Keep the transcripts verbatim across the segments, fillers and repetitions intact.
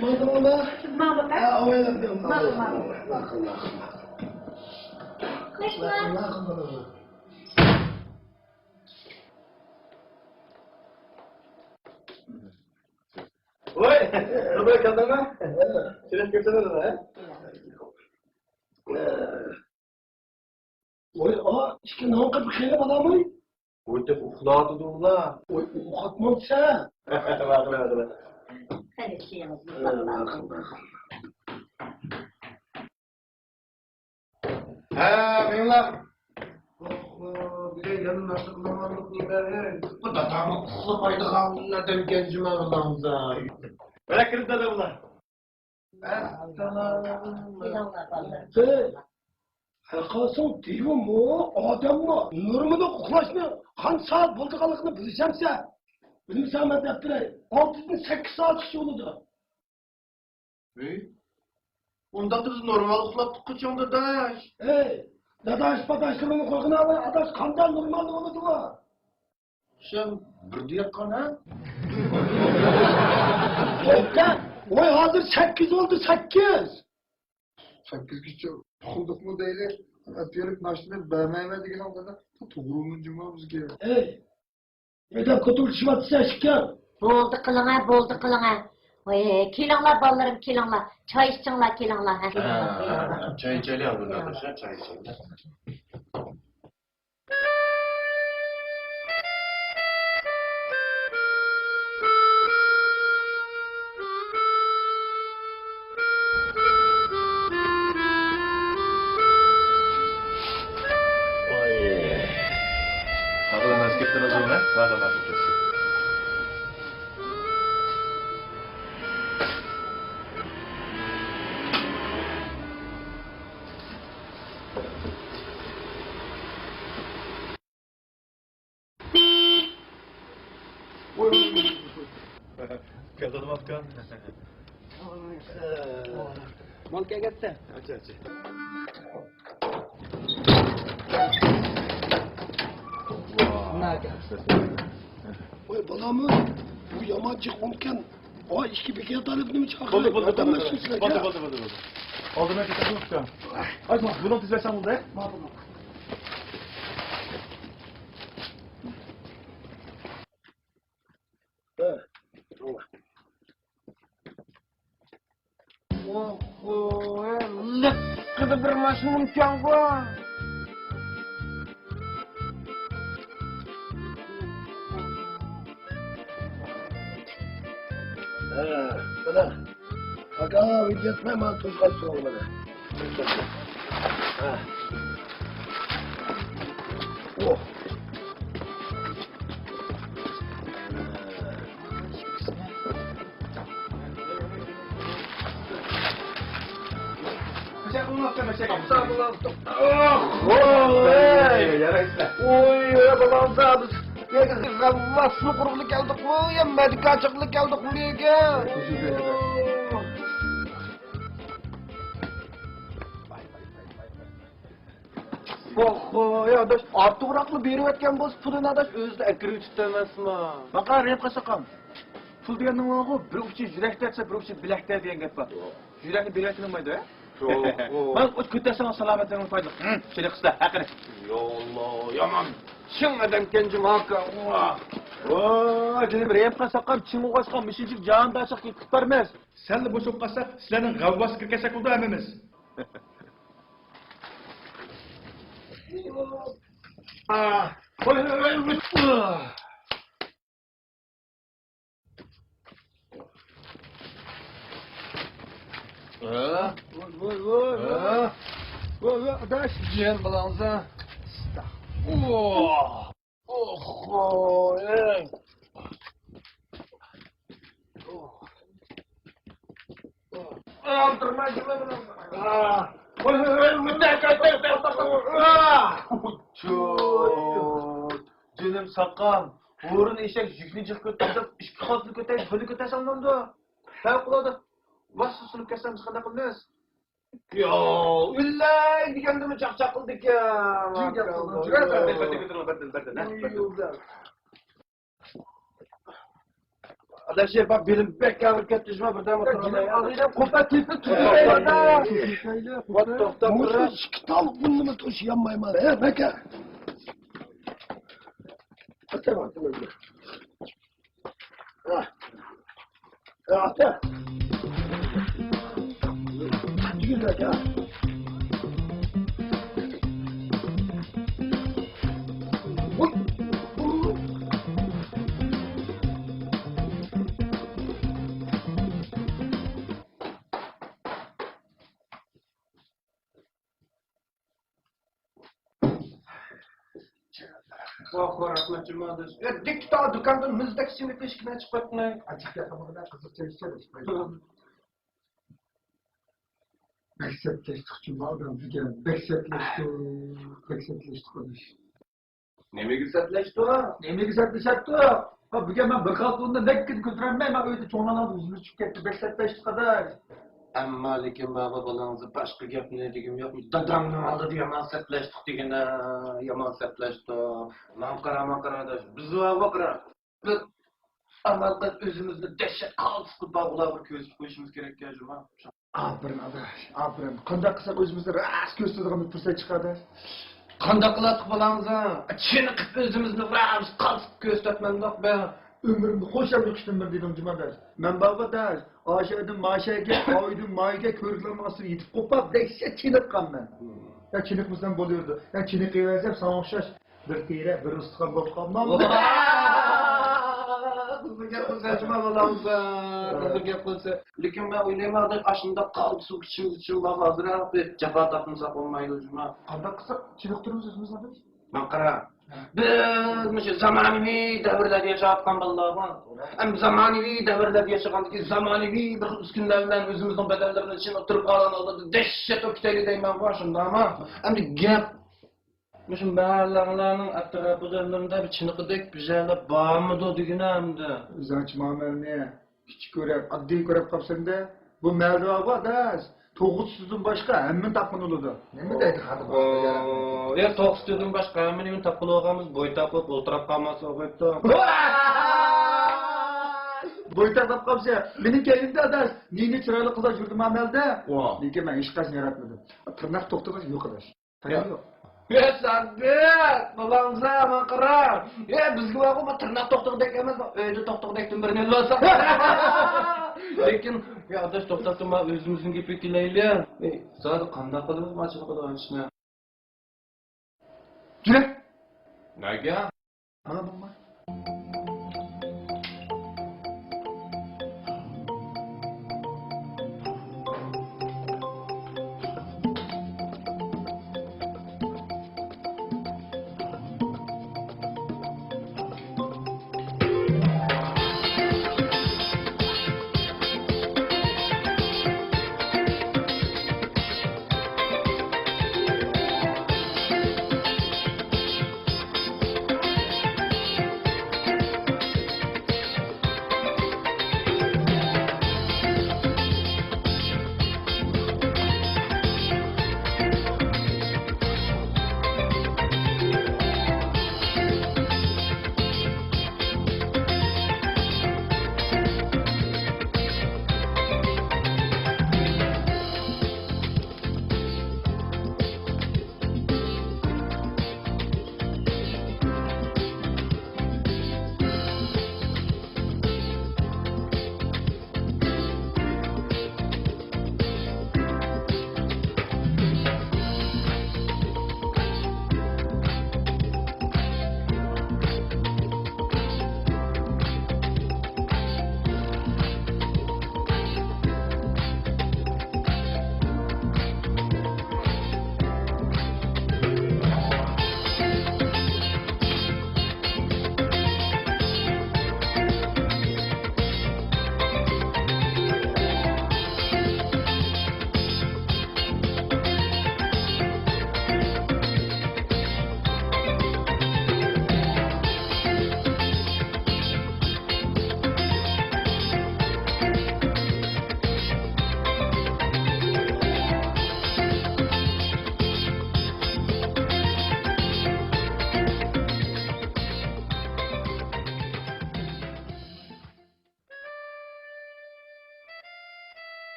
ماڭدىڭلارمۇ؟ سىز ماڭدىڭلارمۇ؟ ماڭدىم مەن. ھە، ئاۋايلاندىم. ماڭدىم، ماڭدىم. ۋاي، نۇربەك كەلدىڭمۇ؟ سېلىپ كەپسەن ھە؟ ۋاي، ئا، ئىككى نان قېپى خېلى بالامۇ؟ ۋاي، دەپ ئۇخلاۋاتىدۇ ئۇلار. ۋاي، ئوقۇتمامسەن؟ بارغىلى، بارغىلى. قېنى، كېيىڭىز. ھە، مېڭىڭلار. بۈگۈن يەنە ناشتا قىلىدىغانلىق نېمە؟ بۇ داداممۇ ئۇخلىمايدىغان ئادەمكەن جۇما بولامسا. بىرەر كىرىپ دادا بۇلار. ھەي، ھەققاسىڭ دېۋىمۇ، ئادەممۇ نورمىدا ئۇخلاشنى قانچە سائەت بولىدىغانلىقىنى بىلىسەنسە؟ بىلمىسەڭ مەن دەپ بېرەي. ئالتىدىن سەككىز سائەتكىچە بولىدۇ. ھەي، ئۇنداقتا بىز نورمال ئۇخلاپتۇققۇ چوڭ داداش. ھەي، داداش پاداشلىرىڭنى قويغىنا، ئاداش قانداق نورمال بولىدىغۇ؟ سەن بىردە ياتقان ھە؟ توختە، ۋاي ھازىر سەككىز بولدى، سەككىز. سەككىزگىچە ئۇخلىدۇقمۇ دەيلى، ئەتىگەنلىك ناشتىنى بەرمەيمەن دېگىنىڭ دادا، توغرىمۇ جۇما بىزگە؟ ھەي، ھەيدەپ كوتۇرۇشۇۋاتىسەن ئىكەن. بولدى قىلىڭە، بولدى قىلىڭە. ۋاي، كېلىڭلار بالىلىرىم، كېلىڭلار. چاي ئىچىڭلار، كېلىڭلار. ھە، ھە، چاي ئىچەيلى ئالدىن داداش، چاي ئىچەيلى. كەلدىڭمۇ ئاكا؟ مال كەلگەنتى. ئاچا، ئاچا. ۋاي بالامۇ، بۇ يامان جىق ئۇنكەن. ئاي، ئىككى بېكەت ئالىپ نېمە چاقىرىپ؟ بولدى، بولدى، بولدى، بولدى. بولدى، بولدى، بولدى، بولدى. ئالدىمەن كېتىپ تۇرۇپتۇ. ئاي، بۇنىڭ تېزلەشسەڭ بولدى. لىققىدە بىر ماشىنىمكەنغۇ. ھە، بىلە. ئاكا، ۋىدىيو يەتمەي مانا توشقان سوغۇلىدۇ. ھە. ئوھ. ۋوي، يارايسىلەر. ۋوي، بالامزا، بىز يەنە غەۋۋا سۇنى قۇرغىلى كەلدۇقمۇ يا مەدىكا چىققىلى كەلدۇقمۇ يەرگە؟ ئوخو، يا ئاداش، ئارتۇقراقلا بېرىۋەتكەن بولسا پۇلىنى ئاداش ئۆزىلا ئەكىرىۋېتىپتۇ ئەمەسمۇ؟ باقا، رەھىم قىلساقام. پۇل دېگەننىڭ بارغۇ، بىر ئۇچى يۈرەكتە دېسە، بىر ئۇچى بىلەكتە دېگەن گەپ بار. يۈرەكنى بېرىۋەتكىلى بولمايدۇ، ھە؟ مانا ئۇ كۆتەرسەڭ سالامەتلىكىڭگە پايدىلىق. ھە، شۇنداق قىلسىلە، ھەققىنى. يا ئاللا، يامان چىڭ ئادەمكەن جۇما ئاكا. ۋاي، جېنىم، رەھىم قىلساقام، چىڭ بولغاچقا مۇشۇنچىلىك جاندارچىلىق كېتىپ بارمىز. سەللا بوشاپ قالساق، سىلەرنىڭ غەۋۋاسىغا كىرگەن شەكىلدە ھەممىمىز. ۋوي، ۋوي، ۋوي، ۋوي. ۋوي، ۋوي، ۋوي، ۋوي. ۋوي، ۋوي، ئاداش. جىيەن بالاڭزا. ۋوي. ئوخ، ۋوي. جېنىم ساقام، ھۇرۇن ئېشەك يۈكنى جىق كۆتۈرۈپ، ئىككى قولىنى كۆتۈرۈپ، بىرنى كۆتۈرسەڭ بولامدۇ؟ پەۋقۇلئاددە ۋاسسا سۇنۇپ كەتسەم، بىز قانداق قىلىمىز؟ ياۋ، ئۆلەي دېگەندىمۇ چاقچاق قىلدىكەن. جىم گەپ قىلدىڭ، جۈگەر. بەردىن، بەردىن، بەردىن، بەردىن، بەردىن. داشى، بار بېلىم بەك ئاغرىپ كەتتى، جۇما، بىردەم ئولتۇرالماي. ئاغرىيدۇ، قوپا تېپىپ تۇرۇپ. توختا، توختا، توختا. مۇشۇ ئىككى تال ئۇننىمۇ توشۇيالمايمەن، ھە، بەكە. ۋاھ، ۋاھ، رەھمەت، جۇما دوست. ئە، دىكتا دۇكاندىن مۇزدەك سىمىت ئىشىكىنى چىقىپ قويۇپتىمەن. ئاچچىق گەپ قىلمىغىنە، قىزىق چېلىشتى. بەك سەتلەشتۇق، جۇما ئادەم دېگەن. بەك سەتلەشتۇق، بەك سەتلەشتۇق، قارداش. نېمىگە سەتلەشتۇق؟ نېمىگە سەتلىشەتتۇق؟ ھا، بۈگۈن مەن بىر خالتا ئۇننى نەگكىن كۆتۈرەلمەي، مەن ئۆيدە چوڭلارنىڭ ئالدىدا ئۈزۈلۈپ چۈشۈپ كەتتى. بەك سەتلەشتۇق، قارداش. ئەمما لېكىن بابا، بالىڭىزغا باشقا گەپنى دېگۈم يوق. دادامنىڭ ئالدىدا يامان سەتلەشتۇق دېگىنە، يامان سەتلەشتۇق. ماڭا قارا، ماڭا قارا، ئاداش. بىز بارغۇ قارا. بىر ئامال قىلىپ ئۆزىمىزنى دەھشەت قالتىس قىلىپ بارغۇلار بىر كۆرسىتىپ قويۇشىمىز كېرەككەن، جۇما. ئاپىرىن، ئاداش، ئاپىرىن. قانداق قىلساق ئۆزىمىزنى راست كۆرسىتىدىغان بىر پۇرسەت چىقاردى. قانداق قىلاتتۇق بالامزا؟ چېنىقىپ ئۆزىمىزنى راست قالتىس قىلىپ كۆرسىتەتمەندۇق بە. ئۆمرۈمدە خۇشال يوقۇشتىن بىر دېدىڭ، جۇما ئاداش. مەن بارغۇ ئاداش، ئاشەدىن ماشەگە، ئايدىن مايگە كۆرگىلەرنىڭ ئاستىدا يېتىپ قوپاپ، دەھشەت چېنىققان مەن. يا چېنىقمىسام بولۇۋېرىدۇ. يا چېنىقىۋەرسەم ساڭا ئوخشاش بىر تېرە، بىر ئۇستىخان بولۇپ قالمامدۇ؟ قىزىق گەپ قىلسا، جۇما بالامزا. قىزىق گەپ قىلسا. لېكىن مەن ئويلايمەن، ئاداش، ئاشۇنداق قالتىس سۇ ئىچىمىز ئۈچۈن بار، ھازىر بىر جاپا تارتمىساق بولمايدۇ، جۇما. قانداق قىلساق چېنىقتۇرىمىز ئۆزىمىزنى، ئاداش؟ ماڭا قارا. بىز مۇشۇ زامانىۋى دەۋرلەردە ياشاۋاتقان بالىلارغۇ. ئەمما زامانىۋى دەۋرلەردە ياشىغاندىكىن زامانىۋى بىر ئۈسكۈنىلەر بىلەن ئۆزىمىزنىڭ بەدەنلىرىنى چېنىقتۇرۇپ، ئالان ئالدىدا دەھشەت بولۇپ كېتەيلى دەيمەنغۇ، شۇنداقمۇ؟ ئەمدى گەپ مۇشۇ مەھەللەڭلارنىڭ ئەتراپىدا بىر چېنىقىدەك بىر يەرلەر بارمىدۇ دېگىنە ئەمدى. ئۆزۈڭچە مۇئامىلىنى كىچىك كۆرۈپ، ئاددىي كۆرۈپ قاپسەن-دە. بۇ مەھەللىدە بارغۇ ئاداش، توخۇ سۈتىدىن باشقا ھەممىنى تاپقىلى بولىدۇ. نېمە دەيدۇ خادىم؟ ئو، يا، توخۇ سۈتىدىن باشقا ھەممە نېمىنى تاپقىلى بولغانمىز، بوي تاپىپ ئولتۇرۇپ قالماسا بوپتۇ. بوي تاپىپ قاپسەن. مېنىڭ كەينىمدە ئاداش، نى-نى چىرايلىق قىزلار يۈردى مۇ ئەمەلدە. ۋا. لېكىن مەن ھېچقايسىنى ياراتمىدىم. تىرناق توختىغۇچە يوق ئاداش. يا. يا سابىت، بالامزا، ماڭا قارا. يا، بىزگە بارغۇ، بۇ تىرناق توختىغۇدەك ئەمەس، ئۆيدە توختىغۇدەكتىن بىرنى ئېلىۋالساق. لېكىن، يا ئاداش، توختاپتۇ، ما ئۆزىمىزنىڭ گېپىگە كېلەيلى. ئەي، زادى قانداق قىلىمىز، ما چىقىدىغان ئىشنى؟ جۈرە! نەگە؟ مانا بولماي.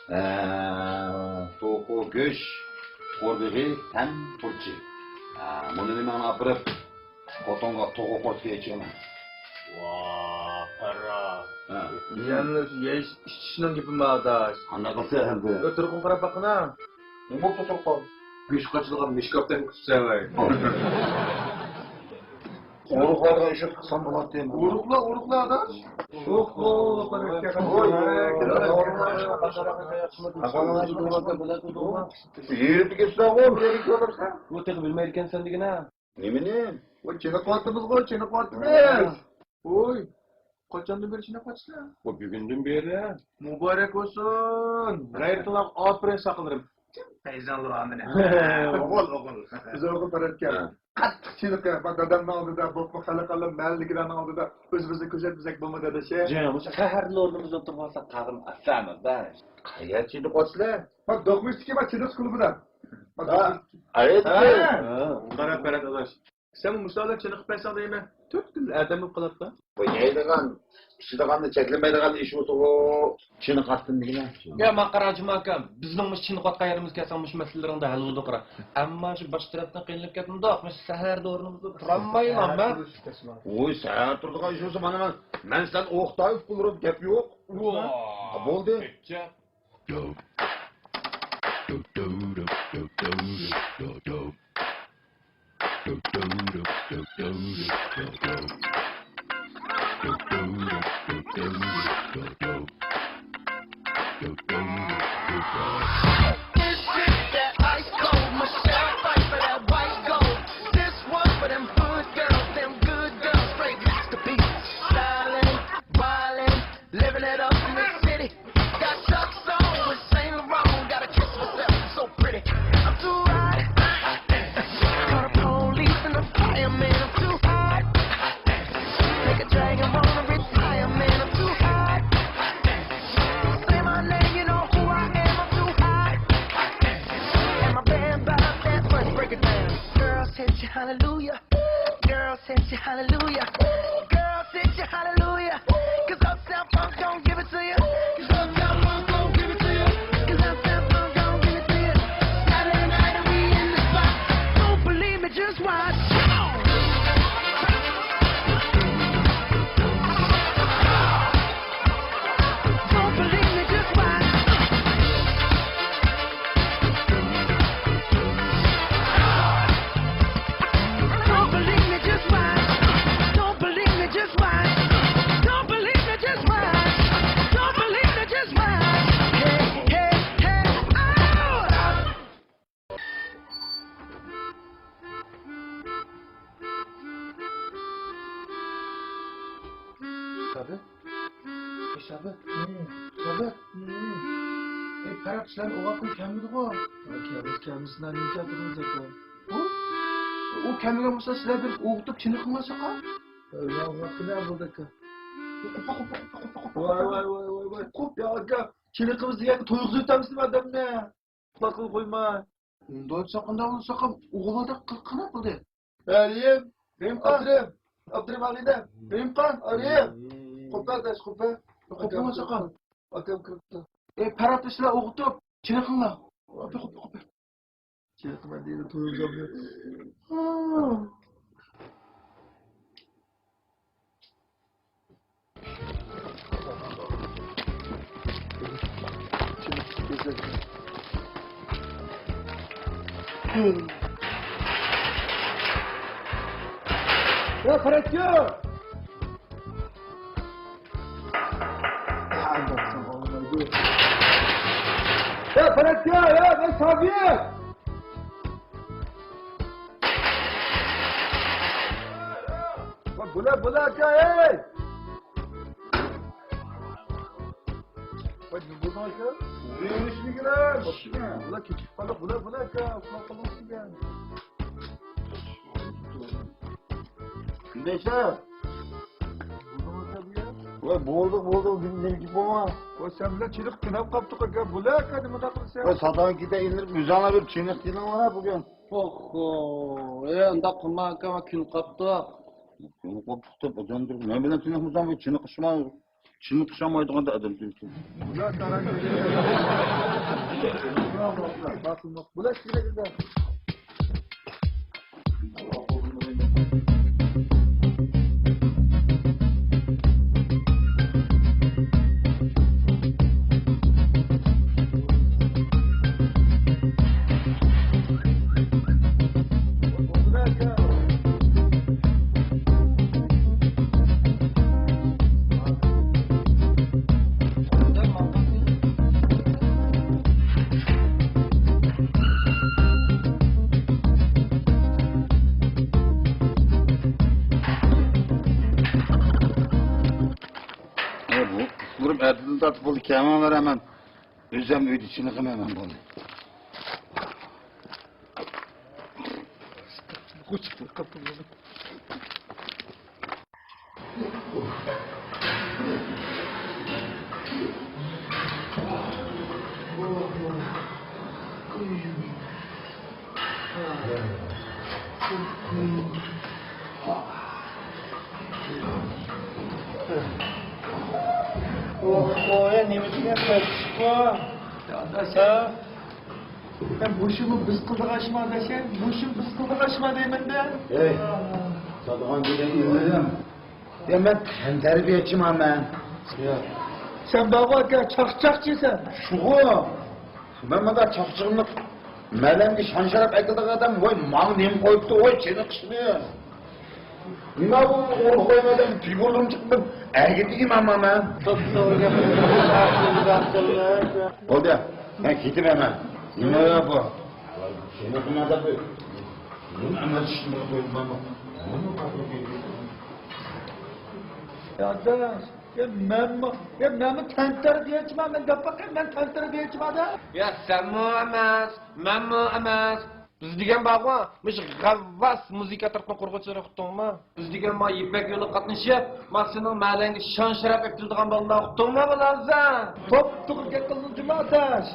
ئە، توخۇ گۆش قوربىغى تەم تۇرچى. ئە، مۇنى ماڭا ئاپىرىپ، خوتۇنغا توخۇ قورسىقى ئېچىۋېمەن. ۋاھ، پەررا. ھە. يەنە يەيش ئىچىشنىڭ گېپىمۇ، ئاداش. قانداق قىلسا ئەمدى؟ ئۆتۈرۈپ قاراپ باققىنا. نېمە بوپتۇ تۇرقان؟ گۆش قاچىلىغان مىشكاپتىن كۈتسەڭ. ئورۇقلارغا ئىشلەپ قىلسام بولاتتى. ئورۇقلار، ئورۇقلار، ئاداش. ئوھو. يېرىپ كەتسەڭغۇ، بىر ئىككى ئادەم. بۇ تېخى بىلمەيدىكەنسەن دېگىنە. نېمىنى؟ ۋاي، چېنىقىۋاتىمىزغۇ، چېنىقىۋاتىمىز. ۋوي، قاچاندىن بېرى چېنىقىۋاتىسىلەر؟ ۋاي، بۈگۈندىن بېرى. مۇبارەك بولسۇن. غەيرىتىڭلارغا ئاپىرىن، ساقىلىرىم. پەيزاڭلار ئامىنە. ئوغۇل، ئوغۇل. بىز ئوغۇل پەرەتكە. ھە. قاتتىق چېنىقىپ، دادامنىڭ ئالدىدا، بولۇپمۇ خەلق ئالەم مەھەللىدىكىلەرنىڭ ئالدىدا ئۆزىمىزنى كۆرسەتمىسەك بولمىدى، ئاداش. جېنىم، مۇشۇ قەھەرلىك ئورنىمىزدا تۇرماساق قالغىنى ئاسانمىز-دە. قەيەر چېنىقىۋاتىسىلەر؟ ما دوقمۇشتىكى ما چېنىقىش كۇلۇبىدا. ھە. قاراپ بەرەت ئاداش. سەن مۇشۇلار بىلەن چېنىقىپ بەرسەڭ دەيمەن. تۆت كۈندە ئادەم بولۇپ قالاتتى. بۇ يەيدىغان، ئىچىدىغاننى چەكلىمەيدىغان ئىش بولسىغۇ. چېنىقاتتىم دېگىنە. يا ماقار ھاجىم ئاكا، بىزنىڭ مۇشۇ چېنىقىۋاتقان يېرىمىز كەلسەڭ مۇشۇ مەسىلىلىرىڭدە ھەل بولىدۇ قارا. ئەمما شۇ باش تەرەپتىن قىينىلىپ كەتمىدۇق. مۇشۇ سەھەردە ئورنىمىزدا تۇرالمايلا مەن. ۋوي، سەھەر تۇرىدىغان ئىش بولسا مانا مەن، مەن سەن ئوقتايوف بولۇرۇم، گەپ يوق. ۋاھ. بولدى. This shit that ice cold, Michelle fight for that white gold. This one for them hood girls, them good girls, straight masterpieces. Stylin', wildin', living it up in the city. Got Chucks on with Saint Laurent, gotta kiss myself, I'm so pretty. I'm too hot. Call the police and the fireman, I'm too hot. Make a dragon wanna retire, man, I'm too hot. Say my name, you know who I am, I'm too hot. And my band about that first, break it down. Girls hit you, hallelujah. Girls hit you, hallelujah. Girls hit you, hallelujah. 'Cause Uptown Funk don't give it to you. 'Cause Uptown Funk don't give it to you. 'Cause Uptown Funk don't give it to you. Saturday night and we in the spot. Don't believe me, just watch. Don't believe me, just watch. Don't believe me, just watch. Don't believe me, just watch. Don't believe me, just watch. Don't believe me, just watch. Hey, hey, hey, oh! شابى، ئەي شابى، شابى. ئەي پەرەت، سىلەرنى ئوغۇتقۇم كەلمىدىغۇ؟ كەلمىسە كەلمىسۇن، نېمە كەلتۈردىڭىز ئاكا؟ ئۇ، ئۇ كەلمىگەن بولسا سىلەر بىر ئوغۇتۇپ چېنىقىڭلار چاقا. يا ئاللا، قىلە بولدى ئاكا. قوپ، قوپ، قوپ، قوپ، قوپ، قوپ. ۋاي، ۋاي، ۋاي، ۋاي، ۋاي. قوپ يا ئاكا، چېنىقىمىز دېگەنگە تويغۇزۇۋېتەمسىز ئادەمنى؟ ئۇنداق قىلىپ قويما. ئۇنداق ئېيتساق قانداق بولىدۇ؟ ئۇ بالىدا قىلىق قانداق بولدى؟ رەھىم. رەھىمخان. ئابدۇرەھىم. ئابدۇرەھىم ئاغىنە. رەھىمخان. رەھىم. قوپە دەش، قوپە. قوپىمۇ چاقا. ئاكام كىرىپتۇ. ئەي پەرھات، سىلەر ئوغۇتۇپ چېنىقىڭلار. قوپە، قوپە، قوپە. چېنىقىمەن دېدى، تويۇم جابدى. يا فرنسيو! يا فرنسيو، يا، يا صافي! بۇلار، بۇلار ئاكا، ھەي! ۋاي، نېمە بولدى ئاكا؟ ئۆرۈشمىگىلەر! بۇلار كېچىكىپ قالدۇق، بۇلار، بۇلار ئاكا، ئۇخلاپ قالغان ئىكەن. كۈندەيشە! بولدىمۇ ئاكا بۇ يەر؟ ۋاي، بولدۇق، بولدۇق، نېمە گېپىڭ بار؟ ۋاي، سەن بىلەن چېنىقىپ تۈنەپ قاپتۇق ئاكا، بۇلار ئاكا، نېمانداق قىلىسەن؟ ۋاي، ساتان كېتە ئىنىپ، ئۆزۈڭلار بىر چېنىق كېلىڭلار بۈگۈن. ئوھو، ئەي، ئۇنداق قىلما ئاكا، كۈن قاپتۇق. كۈن قاپتۇق دەپ، ئادەم تۇرۇپ، مەن بىلەن چېنىقمىساڭ، بۇ چېنىقىشما. چىنقىشالمايدىغاندا ئادەم تۈنكى. ئە، بۇ ئۇرۇپ ئەتىدىن تارتىپ بولدى، كەمەن بېرەمەن. ئۆزۈم ئۆيدە چېنىقىمەن مەن بۇنى. ئوھ، ئوھ، يا نېمە دېگەن تەرتىپ بۇ؟ يا ئاداش، ھە؟ يا مۇشۇمۇ بىز قىلىدىغان ئىشما ئاداش، يا؟ مۇشۇ بىز قىلىدىغان ئىشما دەيمەن-دە. ھەي، ساتىدىغان دېگەن ئىلمىدىم. يا مەن تەنتەربىيەچىما مەن؟ يا. سەن بارغۇ ئاكا، چاقچاقچى سەن. شۇغۇ. مەن مۇنداق چاقچىقىمنى مەلەمگە شان-شەرەپ ئەكېلىدىغان ئادەم، ۋاي، ماڭا نېمە قويۇپتۇ، ۋاي، چېنىقىشنى. نېمە بۇ ئورۇن قويمايدىغان پىگۇرلىرىم چىقىپ، ئەگىدىگە ماما مەن. توپتوغرا گەپ. بولدى، مەن كېتىمەن مەن. نېمە بۇ؟ چېنىقمادا بىر. نېمە ئەمەل چۈشتىن بىر قويۇپ ماما. يا ئاداش، يا مەنمۇ، يا مەنمۇ تەنتەربىيەچىما، مەن دەپ باقاي، مەن تەنتەربىيەچىما دە. يا سەنمۇ ئەمەس، مەنمۇ ئەمەس. بىز دېگەن بارغۇ، مۇشۇ غەۋۋاس مۇزىكا ئەترىتىنىڭ قۇرغۇچىلىرى ئۇقتۇڭمۇ؟ بىز دېگەن ما يىپەك يولىغا قاتنىشىپ، ما سېنىڭ مەلەڭگە شان-شەرەپ ئەكېلىدىغان بالىلار ئۇقتۇڭمۇ بالامزا؟ توپتوغرا گەپ قىلدىڭ جۇما ئاداش.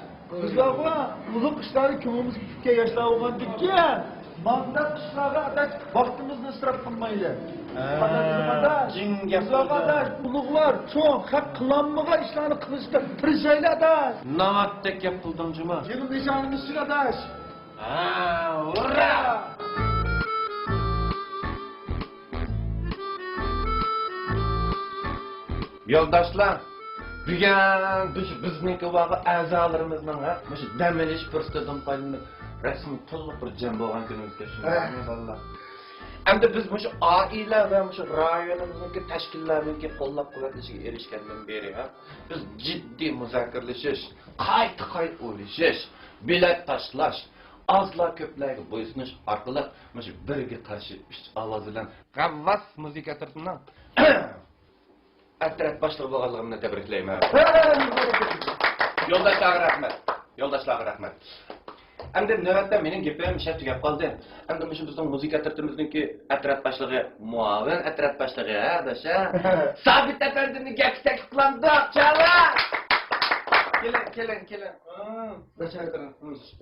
بىز بارغۇ، ئۇلۇغ ئىشلارنى كۆڭلىمىزگە پۈككەن ياشلار بولغاندىكىن، مانداق ئىشلارغا ئاداش ۋاقتىمىزنى ئىسراپ قىلمايلى. ھە، قانداق دېسەم ئاداش؟ جىڭ گەپ بىز بارغۇ قىلدى. ئاداش، ئۇلۇغلار، چوڭ، خەق قىلالمىغان ئىشلارنى قىلىشقا تىرىشايلى ئاداش. ناۋاتتەك گەپ قىلدىڭ جۇما. يېڭى نىشانىمىز شۇ ئاداش. ھە، ھۇررا! يولداشلار، بۈگۈن مۇشۇ بىزنىڭكى بارغۇ ئەزالىرىمىزنىڭ، ھە، مۇشۇ دەم ئېلىش پۇرسىتىدىن پايدىلىنىپ، رەسمىي تولۇق بىر جەم بولغان كۈنىمىزكەن، شۇنداقمۇ ھە. بالىلار؟ ئەمدى بىز مۇشۇ ئائىلە ۋە مۇشۇ رايونىمىزنىڭكى تەشكىللەرنىڭكى قوللاپ-قۇۋۋەتلىشىگە ئېرىشكەندىن بېرى، ھە، بىز جىددىي مۇزاكىرىلىشىش، قايتا-قايتا ئويلىشىش، بېلەت تاشلاش، ئازلار كۆپلەرگە بويسۇنۇش ئارقىلىق مۇشۇ بىرگە قارشى ئۈچ ئاۋاز بىلەن غەۋۋاس مۇزىكا ئەترىتىنىڭ ئەترەت باشلىقى بولغانلىقىمنى تەبرىكلەيمەن. يولداشلارغا رەھمەت. يولداشلارغا رەھمەت. ئەمدى نۆۋەتتە مېنىڭ گېپىم شۇ تۈگەپ قالدى. ئەمدى مۇشۇ بىزنىڭ مۇزىكا ئەترىتىمىزنىڭكى ئەترەت باشلىقى، مۇئاۋىن ئەترەت باشلىقى، ھە، ئاداش، ھە؟ سابىت ئەپەندىمنى گەپكە تەكلىپ قىلامدۇق، چالا! كېلىڭ، كېلىڭ، كېلىڭ.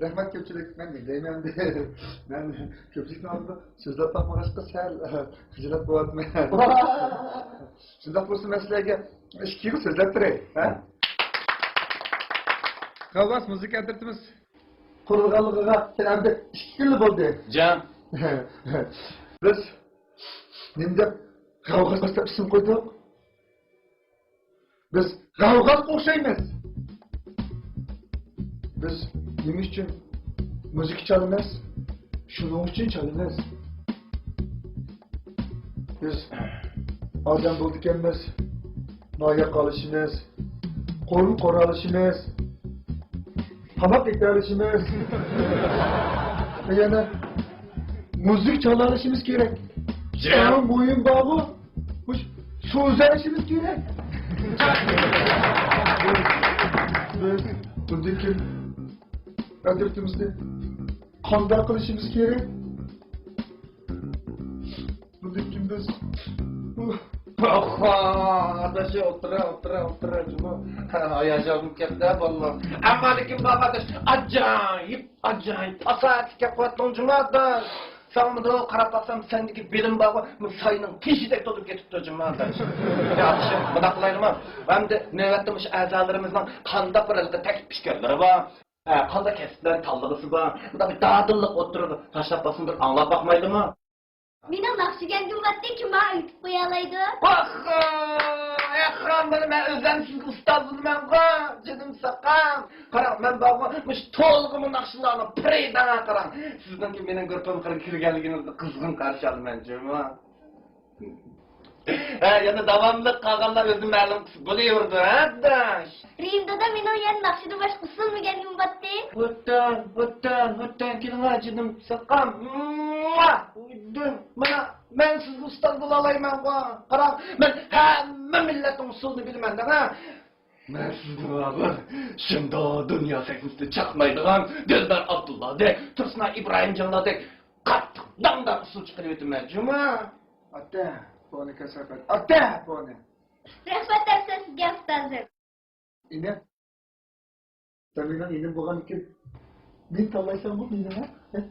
رەھمەت كۆپچىلىك، مەن نېمە دەيمەن ئەمدى. مەن كۆپچىلىكنىڭ ئالدىدا سۆزلەپ باقمىغاچقا سەل خىجالەت بولۇۋاتىمەن. شۇنداق بولسا مەن سىلەرگە ئىككى يىل سۆزلەپ بېرەي، ھە؟ غەۋۋاس مۇزىكا ئەترىتىمىز قۇرۇلغانلىقىغا سەل ئەمدى ئىككى يىل بولدى. جان. بىز نېمە دەپ غەۋۋاس دەپ ئىسىم قويدۇق؟ بىز غەۋغاغا ئوخشايمىز. بىز نېمە ئۈچۈن مۇزىكا چالىمىز؟ شۇنىڭ ئۈچۈن چالىمىز. بىز ئادەم بولىدىكەنمىز، ناھەق قالىشىمىز، قورۇن قورالىشىمىز، تاماق ئېتەلىشىمىز ۋە يەنە مۇزىكا چالالىشىمىز كېرەك. جان. ئەڭ مۇھىم بارغۇ، مۇشۇ سۆزلىشىمىز كېرەك. بىز بۇندىن كېيىن ئەترىتىمىزنى قانداق قىلىشىمىز كېرەك؟ بۇندىن كېيىن بىز، ئاخا، ئاداش، ئولتۇرا، ئولتۇرا، ئولتۇرا، جۇمۇ. ھاياجانلىنىپ كەتتى، بالىلار. ئەمما لېكىن بابا ئاداش، ئاجايىپ، ئاجايىپ پاساھەتلىك گەپ قىلىۋاتتىڭ، جۇمۇ ئاداش. ساڭا مۇنداق قاراپ باقسام، سەندىكى بىلىم بارغۇ، مۇ ساينىڭ تېشىدەك تولۇپ كېتىپتۇ، جۇما. ياخشى، مۇنداق قىلايلىما؟ ئەمدى نۆۋەتتە مۇشۇ ئەزالىرىمىزنىڭ قانداق بىر ھېلىقى تەكلىپ پىكىرلىرى بار، ھە، قانداق كەسىپلەرنى تاللىغۇسى بار، مۇنداق بىر دادىللىق ئوتتۇرىغا تاشلاپ باقسىمۇ، بىر ئاڭلاپ باقمايلىما؟ مېنىڭ ناخشا ئۆگەنگۈم بارتتى، كىم ماڭا ئۆگىتىپ قويالايدۇ؟ ئاخا، ئاخا، مانا مەن ئۆزۈم سىزگە ئۇستاز بولىمەنغۇ، جېنىم ساقام. قاراڭ، مەن بارغۇ، مۇشۇ تولغىمۇ ناخشىلارنىڭ پىرى دەڭە، قاراڭ. سىزنىڭكى مېنىڭ گۇرۇپپام قىرىغا كىرگەنلىكىڭىزنى قىزغىن قارشى ئالىمەن، جۇما. ھە، يەنە داۋاملىق قالغانلار ئۆزى مەلۇم قىلسا بولۇۋېرىدۇ، ھە، ئاداش؟ رېھىم دادا، مېنىڭ يەنە ناخشىدىن باشقا ئۇسسۇلمۇ ئۆگەنگۈم بارتتى. ۋەتەن، ۋەتەن، ۋەتەن، كېلىڭە جېنىم ساقام. مۇا! مانا، مەن سىزگە ئۇستاز بولالايمەنغۇ. قاراڭ، مەن ھەممە مىللەتنىڭ ئۇسسۇلىنى بىلىمەن دەڭە. مەن سىزنى بارغۇ، شۇنداق دۇنيا سەھنىسىدە چاقنايدىغان دىلبەر ئابدۇللادەك، تۇرسۇنئاي ئىبراھىمجانلاردەك قاتتىق داڭدار ئۇسسۇلچى قىلىۋېتىمەن، جۇما. ئاتە، بۇنى كاساپەت. ئاتە، بۇنى. رەھمەت دەرسلەر سىزگە، ئۇستازىم. ئىنىم، سەن مېنىڭ ئىنىم بولغاندىكىن، مېنى تاللايسەنغۇ مېنى، ھە؟ ھە؟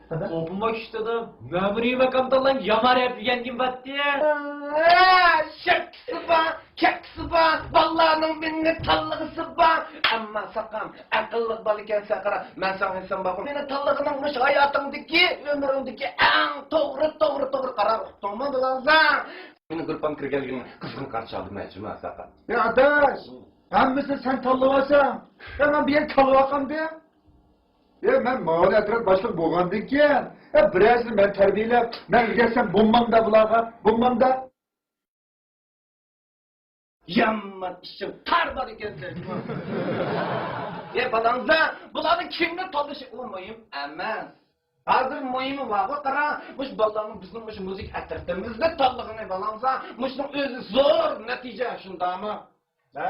قانداق؟ ئوپۇما كۈچتىدۇ، مەمۇرىي ماكام تاللاڭ يامان رەپ دېگەنگىم باتتى. ھە، شەككىسى بار، كەككىسى بار، بالىلارنىڭ مېنى تاللىغۇسى بار. ئەمما ساقام، ئەقىللىق بالا ئىكەنسەن، قارا، مەن ساڭا ئېيتسام بارغۇ، مېنى تاللىغىنىڭ مۇشۇ ھاياتىڭدىكى، ئۆمرۈڭدىكى ئەڭ توغرا، توغرا، توغرا قارار، ئۇقتۇڭمۇ، بىلالزا؟ مېنىڭ گۇرۇپپام كىرگەنلىكىڭنى قىزغىن قارشى ئالدىم، ھە، جۇما ساقام. يا ئاداش، ھەممىسىنى سەن تاللىۋالساڭ، يا مەن بۇ يەردە تاللىۋالغاندا. يا مەن ماۋۇ ئەترەت باشلىقى بولغاندىن كېيىن، يا بىرەرسىنى مەن تەربىيەلەپ، مەن ئۆگەتسەم بولمامدا بۇلارغا، بولمامدا. يامان ئىشىڭ تار بار ئىكەنسەن. يا بالاڭزا، بۇلارنى كىمنى تاللىشى ئۇ مۇھىم ئەمەس. ھازىر مۇھىمى بارغۇ، قارا، مۇشۇ بالىلارنىڭ بىزنىڭ مۇشۇ مۇزىكا ئەترىتىمىزنى تاللىغىنى بالاڭزا، مۇشۇنىڭ ئۆزى زور نەتىجە، شۇنداقمۇ؟ ھە؟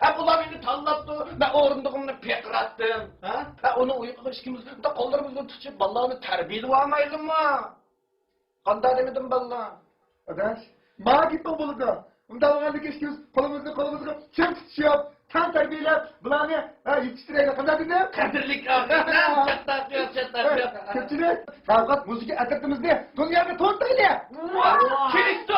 ھە، بۇلار مېنى تاللاپتۇ، مەن ئورۇندۇقۇمنى پىرقىراتتىم. ھە؟ ھە، ئۇنىڭ ئۇيقۇغا ئىككىمىز مۇنداق قوللىرىمىزنى تۇتۇشۇپ بالىلارنى تەربىيەلىۋالمايلىمۇ؟ قانداق دېمىدىم بالىلار؟ ئاداش، ما گېپىڭ بولىدۇ. ئۇنداق بولغاندىكىن ئىككىمىز قولىمىزنى قولىمىزغا چىڭ تۇتۇشۇپ، تەڭ تەربىيەلەپ، بۇلارنى، ھە، يېتىشتۈرەيلى. قانداق دېدىم؟ قەدىرلىك ئاغىنەم، چاتاق يوق، چاتاق يوق. كۆپچىلىك، ساۋقەت مۇزىكا ئەترىتىمىزنى دۇنياغا تونۇتايلى. ۋاھ! كېلىڭ!